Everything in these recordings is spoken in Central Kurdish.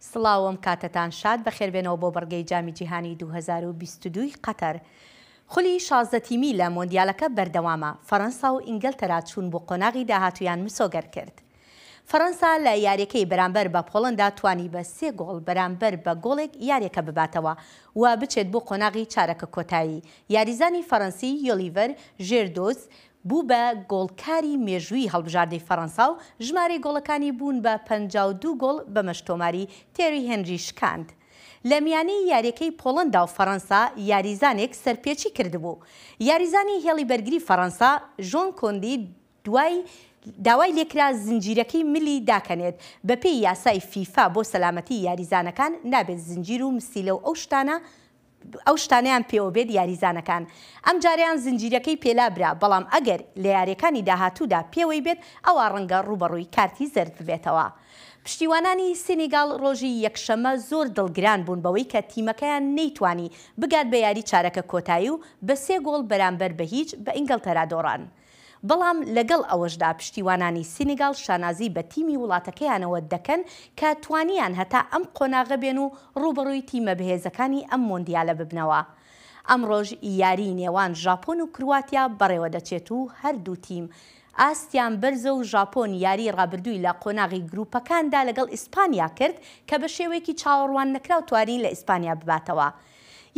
سڵاو ئەم کاتەتان شاد بەخێربێنەوە بۆ بڕگەی جامی جیهانی 2022 ی قەتەر. خولی 16 تیمی لە مۆندیالەکە بەردەوامە، فەرەنسا و ئینگلتەرا چوون بۆ قۆناغی داهاتوویان مسۆگەر کرد. فەرەنسا لە یاریەکەی بەرامبەر بە پۆڵەندا توانی بە سێ گۆڵ بەرامبەر بە گۆڵێک یاریەکە بباتەوە و بچێت بۆ قۆناغی چارەکە کۆتایی. یاریزانی فەرەنسی یۆلیڤەر ژێردۆز بوو بە گۆڵکاری مێژوویی هەڵبژاردەی فەرەنسا و ژمارەی گۆڵەکانی بوون بە 52 گۆڵ بەمەش تۆماری تێری هێنری شکاند. لە میانەی یاریەکەی پۆڵەندا و فەرەنسا یاریزانێک سەرپێچی کردبوو. یاریزانی هێڵی بەرگری فەرەنسا ژۆن کۆندی دوای داوای لێکرا زنجیرەکەی ملی داکەنێت، بەپێی یاسای فیفا بۆ سەلامەتی یاریزانەکان نابێت زنجیر و مسیلە و ئەو شتانە ئەو شتانەیان پێوە بێت یاریزانەکان ئەمجارەیان زنجیرەکەی پێلابرا، بەڵام ئەگەر لە یاریەکانی داهاتوودا پێوەی بێت ئەوا ڕەنگە ڕووبەڕووی کارتی زەرد ببێتەوە. پشتیوانانی سینیگال ڕۆژی یەکشەممە زۆر دڵگران بوون بەوەی کە تیمەکەیان نەیتوانی بگات بە یاری چارەکە کۆتایی و بە سێ گۆڵ بەرامبەر بە هیچ بە ئینگەلتەرا دۆڕان. بەڵام لەگەڵ ئەوەشدا پشتیوانانی سینیگال شانازی بە تیمی وڵاتەکەیانەوە دەکەن کە توانیان هەتا ئەم قۆناغە بێن و ڕووبەڕووی تیمە بەهێزەکانی ئەم مۆندیالە ببنەوە. ئەمڕۆش یاریی نێوان ژاپۆن و کرواتیا بەڕێوەدەچێت و هەردوو تیم ئاستیان بەرزە و ژاپۆن یاریی ڕابردووی لە قۆناغی گرووپەکاندا لەگەڵ ئیسپانیا کرد کە بە شێوەیەکی چاوەڕواننەکراو توانی لە ئیسپانیا بباتەوە.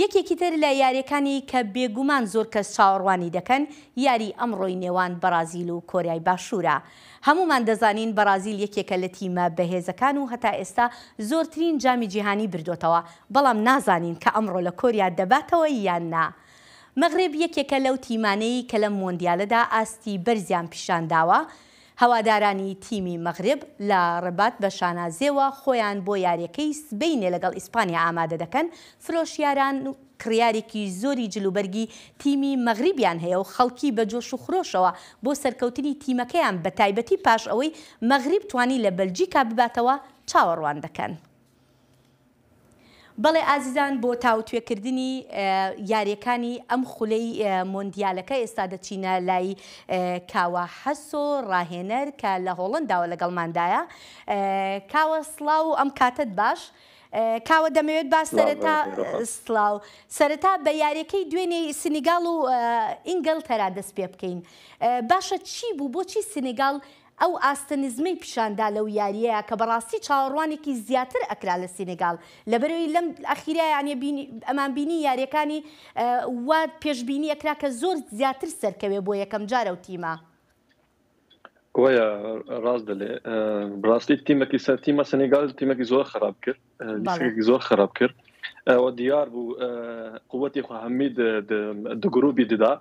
یەکێکی تر لە یاریەکانی کە بێگومان زۆر کەس چاوەڕوانی دەکەن یاری ئەمڕۆی نێوان بەڕازیل و کۆریای باشوورە. هەموومان دەزانین بەڕازیل یەکێکە لە تیمە بەهێزەکان و هەتا ئێستا زۆرترین جامی جیهانی بردۆتەوە، بەڵام نازانین کە ئەمڕۆ لە کۆریا دەباتەوە یان نا. مەغریب یەکێکە لەو تیمانەی کە لەم مۆندیالەدا ئاستی بەرزیان پیشانداوە، هەوادارانی تیمی مەغرب لە ڕبات بە شانازیەوە خۆیان بۆ یاریەکەی سبەینێ لەگەڵ ئیسپانیا ئامادە دەکەن، فرۆشیاران کڕیارێکی زۆری جلوبەرگی تیمی مەغریبیان هەیە و خەڵکی بە جۆش و خرۆشەوە بۆ سەرکەوتنی تیمەکەیان بەتایبەتی پاش ئەوەی مەغریب توانی لە بەلجیکا بباتەوە چاوەڕوان دەکەن. بەڵێ ئازیزان بۆ تاوتوێکردنی یاریەکانی ئەم خولەی مۆندیالەکە ئێستا دەچینە لای کاوە حەسۆ ڕاهێنەر کە لە هۆڵنداوە لەگەڵماندایە. کاوە سڵاو و ئەم کاتەت باش. کاوە دەمەوێت با سەرەتا سڵاو سەرەتا بە یاریەکەی دوێنێی سنیگال و ئینگەلتەرا دەست پێ بکەین. باشە چی بوو بۆچی سنیگال ئەو ئاستە نزمەی پیشان دا لەو یاریەیا کە بەڕاستی چاوەڕوانێکی زیاتر ئەکرا لە سینیگال لەبەرئەوەی لەم ئەخیرا یانە بینی ئەمان بینی یاریەکانی وا پێشبینی ئەکرا کە زۆر زیاتر سەرکەوێ بۆ یەکەم جار ئەو تیمە. وەیە ڕاست دەلێ بڕاستی تیمەکی سەر تیمە سەنیگال تیمەکی زۆر خراپ کرد لیستێکی زۆر خراپ کرد و دیار بوو قوتی خو هەمی د گروپی ددا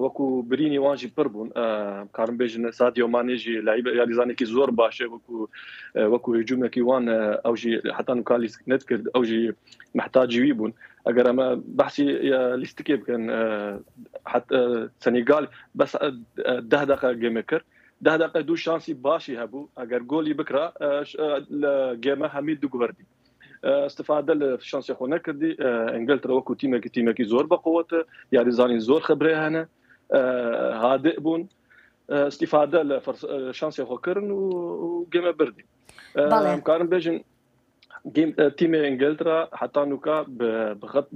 وەکو برینی وانژی پر بوون کارم بێژن سادیۆ مانێژی لعیب یاریزانێکی زۆر باشە وەکو وەکو هجومێکی وان ئەوژی حتا نوکا لیست نەتکرد ئەوژی محتاجی وی بوون ئەگەر ئەمە بەحسی لیستکێ بکەن سەنیگال بەس ده دقە گەمە کرد ده دقە دوو شانسی باشی هەبوو ئەگەر گۆلی بکرا لە گێمە هەمی دوگوەردی استفادە لە شانسی خۆ نەکردی ئەنگلترا وەکو تیمێکی تیمێکی زۆر بەقوەتە یاریزانی زۆر خبرێ هەنە هادئ بوون استفادە لە شانسی خۆکردن و گەمە بردی کارم بێژن تیمێ ئینگلترا حتا نوکە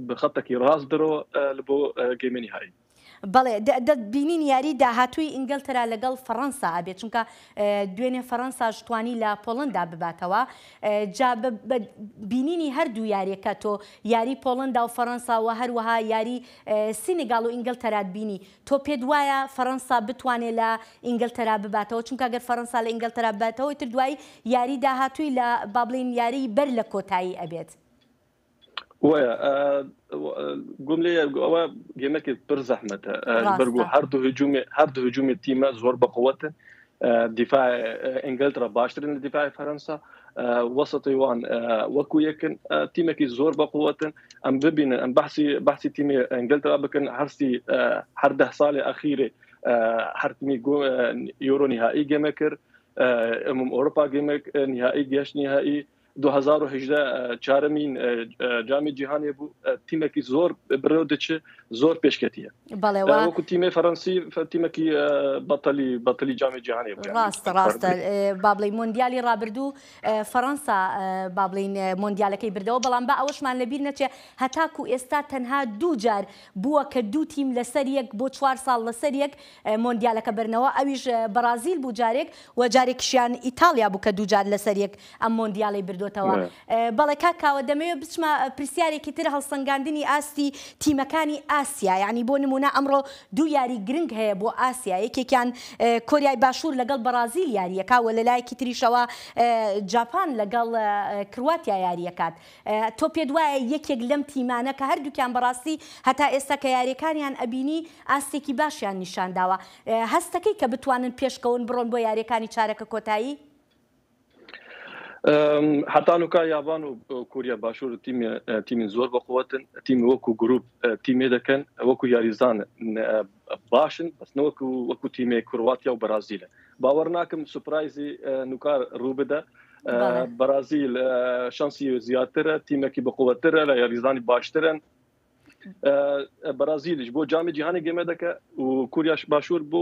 بە خەتەکی ڕاست درۆ لە بۆ گەیمە نیهایی. بەڵێ دەبینین یاری داهاتووی ئینگلتەرا لەگەڵ فەڕەنسا ئەبێت چونکە دوێنێ فەڕەنساش توانی لە پۆڵندا بباتەوە جا بە بینینی هەردوو یاریەکە تۆ یاری پۆڵندا و فەڕەنسا و هەروەها یاری سینیگال و ئینگلتەرات بینی تۆ پێت وایە فەڕەنسا بتوانێت لە ئینگلتەرا بباتەوە چونکە گەر فەڕەنسا لە ئینگلتەرا بباتەوە ئیتر دوایی یاری داهاتووی لە با بڵێین یاری بەر لە کۆتایی ئەبێت. وایە گوم لێ ئەوە گێمەکی پر زەحمەتە بەرگو هەردوو هجومی هەردوو هجومی تیمە زۆر بەقوەتن دیفاع ئینگلترا باشترن لە دیفاع فەرەنسا وەسەتی وان وەکو یەکن تیمێکی زۆر بەقوەتن ئەم ببینن ئەم بەحسی بەحسی تیمی ئینگلترا بکەن هەرسی هەر ده ساڵی ئەخیرێ هەرتمی یۆرۆ نهایی گەمە کرد ئەمم ئەوروپا گەمێک نهایی گەشت نهایی. 2018 چارەمین جامی جیهانێ بوو تیمێکی زۆر بڕێو دچ زۆر پێشکەتیە بەڵێ وەکو تیمێ فەرەنسی تیمێکی بەتەلی بەتەلی جامی جیهانی ڕاستە ڕاستە با بڵێین مۆندیالی ڕابردوو فەرەنسا با بڵێین مۆندیالەکەی بردەوە بەڵام با ئەوەشمان لەبیر نەچێ هەتاکو ئێستا تەنها دوو جار بووە کە دوو تیم لەسەر یەک بۆ چوار ساڵ لەسەر یەک مۆندیالەکە بردنەوە ئەویش بەڕازیل بوو جارێک و جارێکیشیان ئیتاڵیا بوو کە دوو جار لەسەر یەک ئەم مۆندیالەی بردۆتەوە. بەڵێ کاک کاوە دەمەوێت بچمە پرسیارێکی تر هەڵسەنگاندنی ئاستی تیمەکانی ئاسیا یانی بۆ نمونە ئەمڕۆ دوو یاری گرنگ هەیە بۆ ئاسیا یەکێکیان کۆریای باشوور لەگەڵ بەڕازیل یاریەکا و لەلایەکی تریشەوە جاپان لەگەڵ کرواتیا یاریەکات تۆ پێت وایە یەکێک لەم تیمانە کە هەردووکیان بەڕاستی هەتا ئێستا کە یاریەکانیان ئەبینی ئاستێکی باشیان نیشانداوە هەستەکەی کە بتوانن پێشکەون بڕۆن بۆ یاریەکانی چارەکە کۆتایی؟ هەتا نوکا یابان و کوریا باشوور تیمی زۆر بەقوەتن تیمی وەکو گروپ تیمێ دەکەن وەکو یاریزان باشن بەس نەوەکو وەکو تیمێ کرواتیا و بەرازیلە باوەڕ ناکەم سوپرایزی نوکار ڕوو بدە بەرازیل شانسی زیاترە تیمێکی بەقوەترە لە یاریزانی باشترن بەرازیلیش بۆ جامی جیهانی گەمە دەکە و کوریاش باشوور بۆ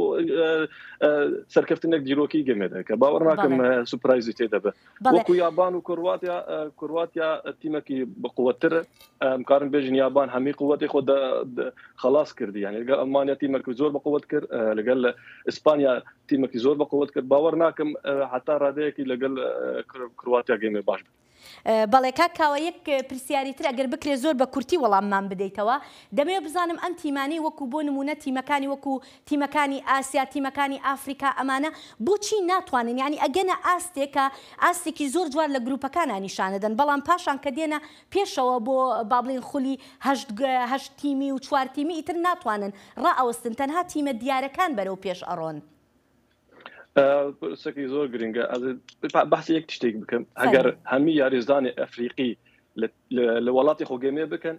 سەرکەفتنێک دیرۆکی گەمە دەکە باوەڕ ناکەم سوپرایزی تێدەبێ وەکو یابان و کرواتیا کرواتیا تیمەکی بقوتر کارن بێژن یابان هەمی قوتی خۆ خلاص کردی یعنی لەگەڵ ئەلمانیا تیمەکی زۆر بەقوت کرد لەگەڵ ئیسپانیا تیمەکی زۆر بەقوت کرد باوەڕ ناکەم حتا ڕادەیەکی لەگەڵ کرواتیا گەمێ باش بێت. بەڵێ کاک کاوە یەک پرسیاری تر ئەگەر بکرێ زۆر بە کورتی وەڵاممان بدەیتەوە دەمەوێ بزانم ئەم تیمانەی وەکو بۆ نمونە تیمەکانی وەکو تیمەکانی ئاسیا تیمەکانی ئافریکا ئەمانە بۆچی ناتوانن یانی ئەگەنە ئاستێک کە ئاستێکی زۆر جوان لە گروپەکانا نیشانەدەن بەڵام پاشان کە دێنە پێشەوە بۆ با بڵێین خولی هەشت هەشت تیمی و چوار تیمی ئیتر ناتوانن ڕائەوەستن تەنها تیمە دیارەکان بەرەو پێش ئەڕۆن. پرسەکی زۆر گرنگە بەحسی یەک شتێک بکەم ئەگەر هەمی یاریزانی ئەفریقی لە وڵاتی خۆگەمێ بکەن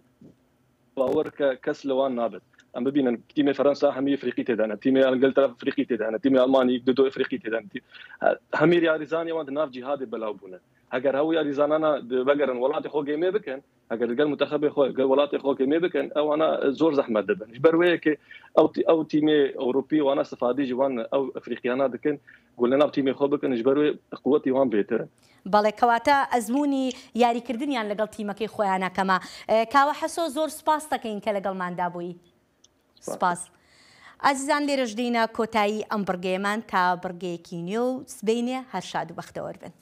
باوەڕ کە کەس لەوان نابێت ئەم ببینن تیمی فەرەنسا هەمی ئەفریقی تێدانە تیمی ئەنگلتەرا ئەفریقی تێدانە تیمی ئەڵمانی دو ئەفریقی تێدان هەمی یاریزانی وان ناو جیهادی بەلاو بوونە ئەگەر هەو یاریزانانە بەگەرن وڵاتی خۆگەمێ بکەن ئەگەر گەل منتەخەبێ خۆ گەل وڵاتی خۆ گەمێ بکەن ئەوانە زۆر زەحمەت دەبن ji ber wê yekê ew ew tîmê Ewropî wana istifadî ji wan ew Efrîqiyana dikin ku li nav tîmê xwe bikin ji ber wê quwetî wan bêtir e. بەڵێ کەواتە ئەزموونی یاریکردنیان لەگەڵ تیمەکەی خۆیانا کەمە. کاوە حەسۆ زۆر سوپاست دەکەین کە لەگەڵماندا بووی. سوپاس. ئازیزان لێرەش دێینە کۆتایی ئەم بڕگەیەمان تا بڕگەیەکی نوێ و سبەینێ هەر شاد و بەختەوەر بن.